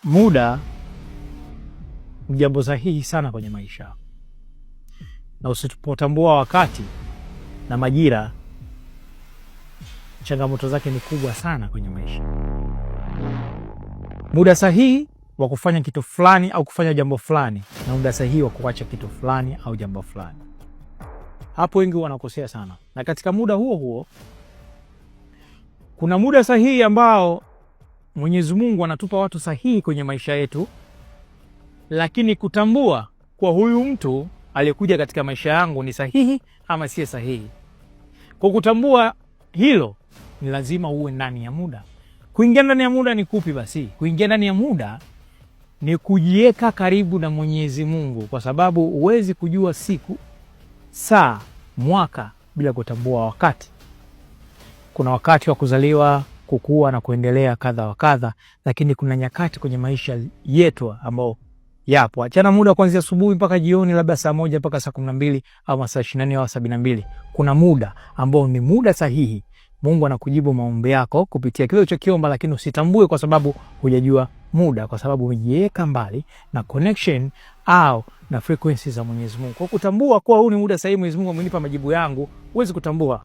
Muda ni jambo sahihi sana kwenye maisha, na usipotambua wakati na majira, changamoto zake ni kubwa sana kwenye maisha. Muda sahihi wa kufanya kitu fulani au kufanya jambo fulani na muda sahihi wa kuacha kitu fulani au jambo fulani. Hapo wengi wanakosea sana, na katika muda huo huo kuna muda sahihi ambao Mwenyezi Mungu anatupa watu sahihi kwenye maisha yetu, lakini kutambua kwa huyu mtu aliyekuja katika maisha yangu ni sahihi ama siye sahihi. Kwa kutambua hilo, ni lazima uwe ndani ya muda. Kuingia ndani ya muda ni kupi? Basi kuingia ndani ya muda ni kujiweka karibu na Mwenyezi Mungu, kwa sababu huwezi kujua siku, saa, mwaka bila kutambua wakati. Kuna wakati wa kuzaliwa, kukua na kuendelea kadha wa kadha, lakini kuna nyakati kwenye maisha yetu ambao yapo, achana muda kuanzia asubuhi mpaka jioni, labda saa 1 mpaka saa 12 au masaa 24 au 72. Kuna muda ambao ni muda sahihi. Mungu anakujibu maombi yako kupitia kile ulichokiomba, lakini usitambue kwa sababu hujajua muda, kwa sababu umejiweka mbali na connection au na frequency za Mwenyezi Mungu. Kwa kutambua kuwa huu ni muda sahihi, Mwenyezi Mungu amenipa majibu yangu, huwezi kutambua.